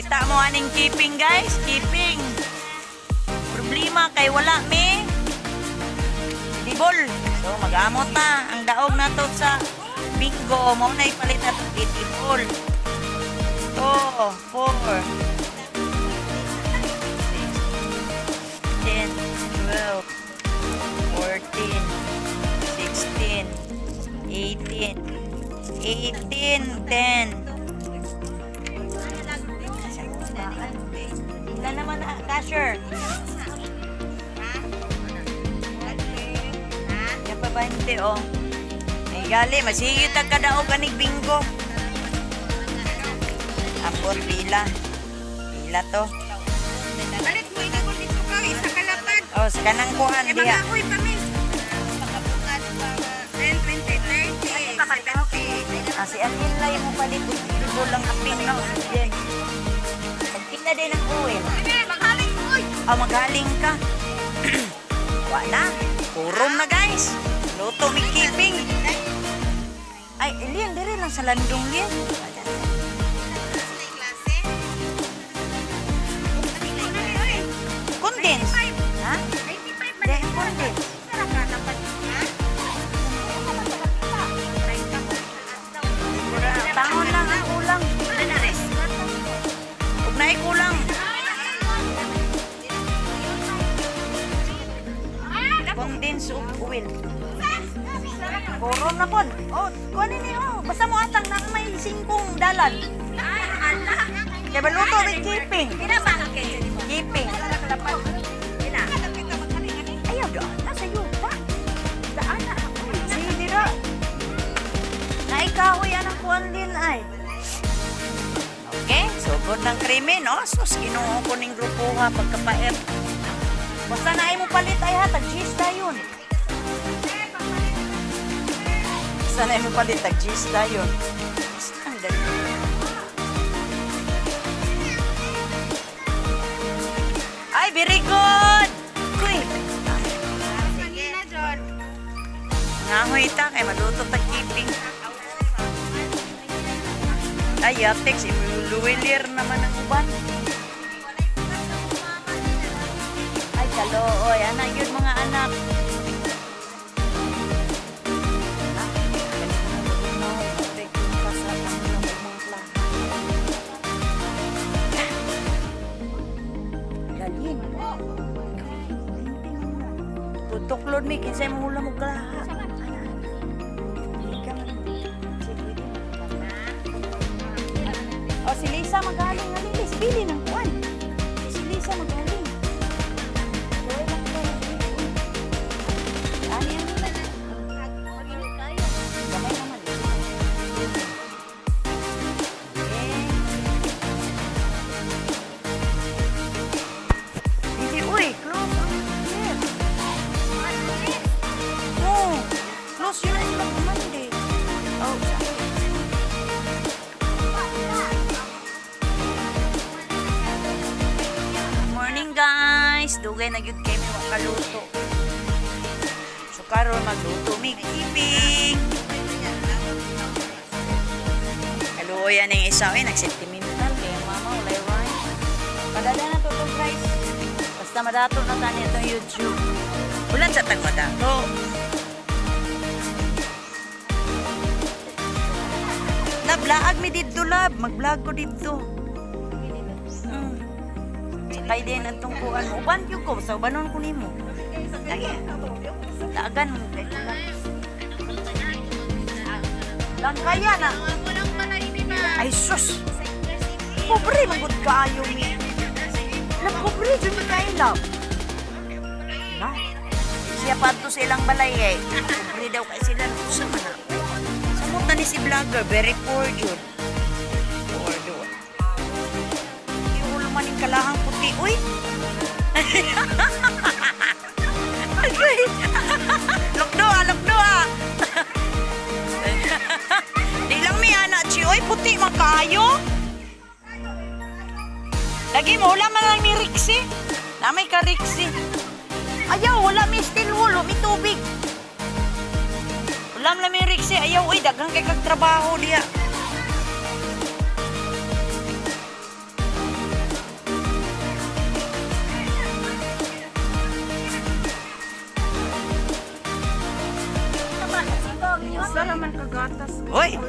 Kita mo aning keeping, guys, keeping. Problema kay wala mi tibol. So mag-amot na ang daog nato sa bingo, mao na ipalit ato tibol. 2, 4, 6, 10, 12, 14, 16, 18, 18, 10. Ilan naman na, cashier? Yan pa 20, oh. Ay, gali, masigit ang kadaog anig bingo. Apot, pila. Pila to. Palit mo ini dito ka, isa kalapad. Oh, sa kanang kuhan Eh, diha. mga ako'y pa mi. 10, 20, 30, 70. Ah, si Anila yung palit og bingo lang aping no. Yan. Pagpila din ang uwin. Maghaling ko, oy. Oh, magaling ka. Wala. Kurom na, guys. Luto mi keeping. Ay, Elian, dire lang sa landong, Lian. Condense. Ha? 95. Di, condense. Tangon lang ang kulang. Huwag na kulang. Condense ug oil. Koron na pod. Oh, kunin ni oh. Basta mo atang na may singkong dalan. Kaya baluto with keeping. Keeping. Ayaw doon. Nasa yuta. Daan na ako. Sige, dira. Naikahoy anang kuan din ay. Okay, so good ng krimen, no? Sus, Ginoo ko ning grupo ha, pagkapaer. Basta na ay mo palit ay ha, tag cheese dayon. Basta na ay mo palit, tag cheese dayon. Basta ang dali. Ay, very good! Kuy, ngahoy ta kay maluto ta keeping. Ay, Yatex, iluwilir naman ang uban. Ay, kalooy. Anak yun, mga anak. Galing. Tutuklod mi, kinsay mo hula mo kalaha. O, si Lisa magaling nga lilis. Pili ng kuwan. Si Lisa magaling. Tuloy lang to. Ani, ani na. Gamay naman. Eh. Hindi, uy. Close ang clear. Oh, close yun ang ilang Monday. Oh, sorry. Morning, guys! Dugay na gyud kay mi wa kaluto. So karon magluto mi keeping. Kaluoyan ning isa oy, nagsentimental kay mama walay rice. Padala na to tong rice. Basta madato na tani itong YouTube. Ulan sa tag madato. Nablaag mi didto, lab. Mag-vlog ko didto. Sakay din ang tungkuan mo. Uban yun ko. Sa ubanon ko nimo. Lagi. Taagan mo. Kay kulang. Lang kaya na. Ay sus. Pobre magud kaayo mi. Lab, pobre jud mi kaayo, lab. Na. Siya pa to sa ilang balay eh. Pobre daw kay sila. Usa man na. Samot na ni si vlogger. Very poor jud. Poor jud. Iulo man yung kalahang puti. Uy! Agay! Lukdo ah! Lukdo ah! Di lang mi ana chi. Uy, puti makayo. Lagi mo, wala man lang ni Rixie. Namay ka, Rixie. Ayaw, wala mi steel wool, mi tubig. Wala man lang mi Rixie. Ayaw, uy, daghang kay kag trabaho diya.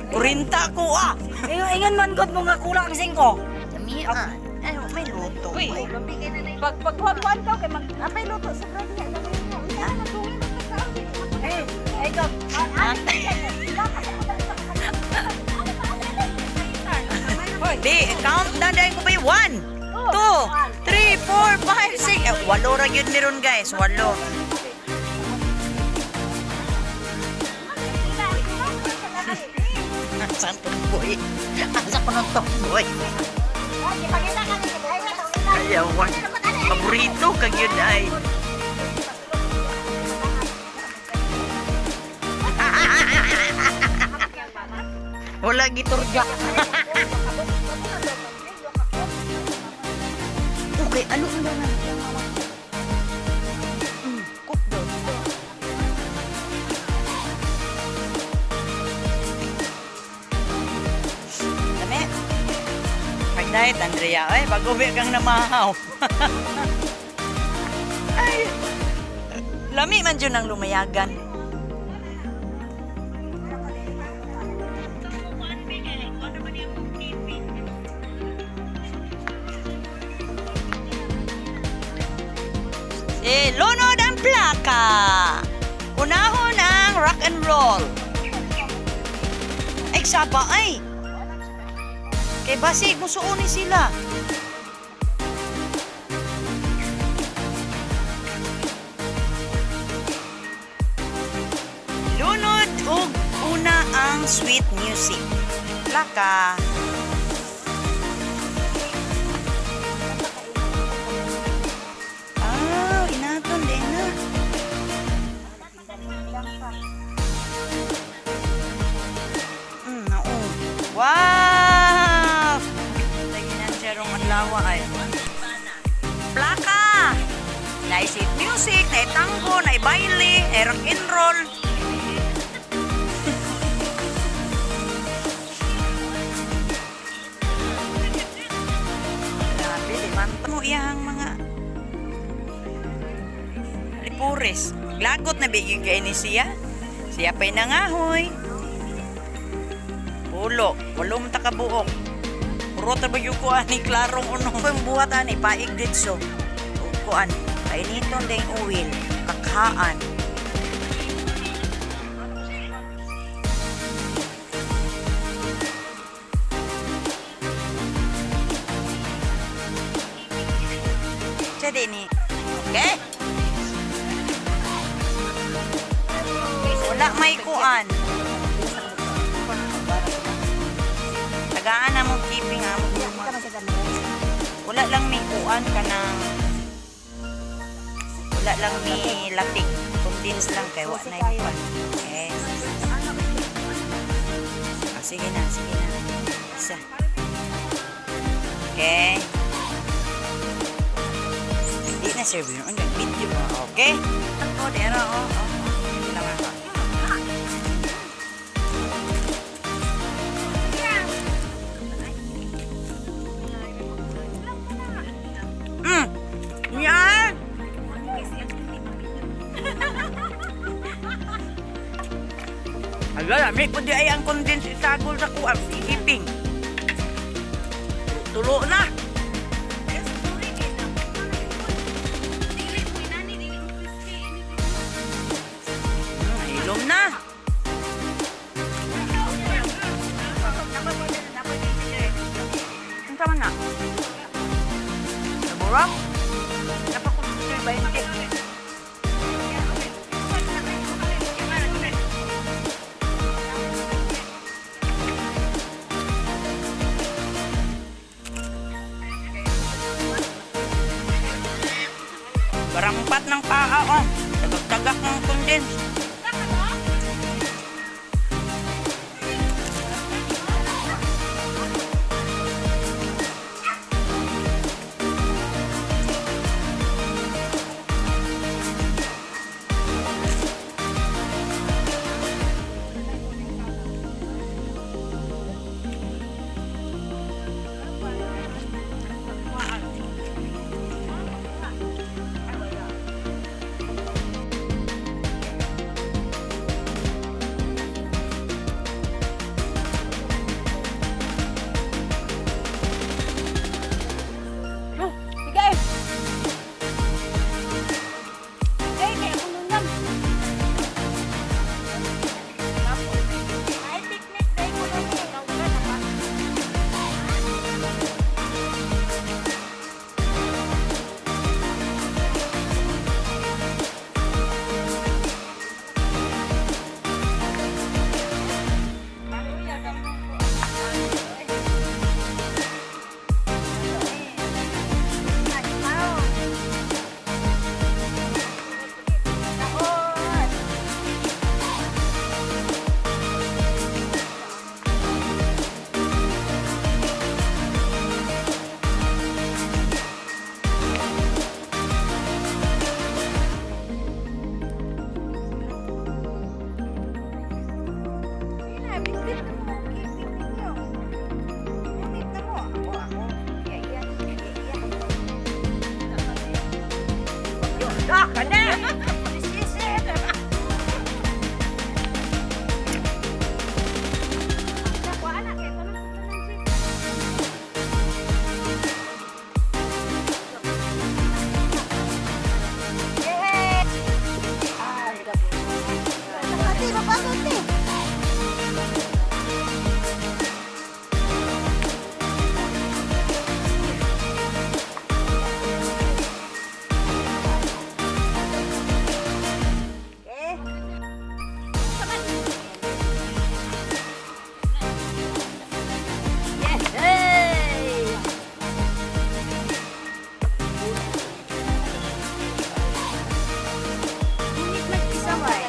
Kurinta ko ah. Ingon man gud mo nga kulang ang 5. Damian. Ay, may luto. Uy, Ay. pag pagkuhan ka kay mag apay luto sa brad niya. Eh, ay ka. Di, count na dahil ko ba yung 1, 2, 3, 4, 5, 6. Eh, walo ra yun meron guys, walo. Saan tomboy? Asa ko ng tomboy? Ayawan. Paborito kag yun ay. Wala giturga. Okay, ano ang na? Cook daw. Dami. Pag-diet, Andrea. Ay, bago ba kang namahaw. Ay. Lami man dyan ang lumayagan. Si Lunod ang plaka. Unahon ang rock and roll. Ay, saba ay. Kay basig, musuon ni sila. Lunod ug una ang sweet music. Plaka. Ah, inaton din na. Nao. Wow! Taginan siya rong adlaw ay. Plaka! Naisip music, naitango, naibaile, nai rock and roll. Grabe, di man mo iyang mga lipures. Lagot na bigyan kay ni siya. Siya pa'y nangahoy. Pulo, walo man ta kabuok. Puro ta ba yung kuan ni klarong uno. Kung buhat ani paig ditso. Ug kuan, painiton ding uwil, kakhaan. Siya din ni. Okay? Wala may kuan. Tagaan na mong keeping ha. Wala lang may kuan ka ng wala lang may latik. Condense lang kay wa na yung kuan. Okay. Ah, sige na, sige na. Isa. Okay. Di na serve yun. Ang video mo. Okay? Oh, di ara, oh, oh. oh. Lang ako. Yan! Ala, may pwede ay ang condense isagol sa kuwan. Keeping. Tulo na. Hilom na. Ang tama na. Nabura? Napakumputer ba yun? Barampat ng paa, oh. Tagak-tagak ng condense. Kana! Ate, mapasok te. Hey! Init nag-isaway.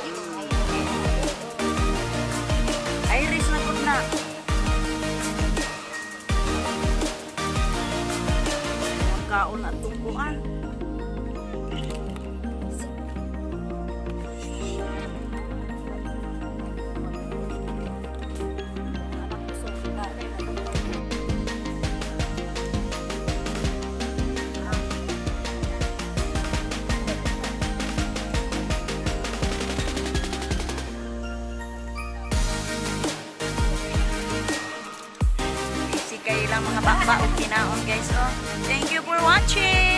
Iris na gud na. Kaon at tungkuan. Busy kayo lang mga bakba o kinaon, guys. Oh. Thank you for watching!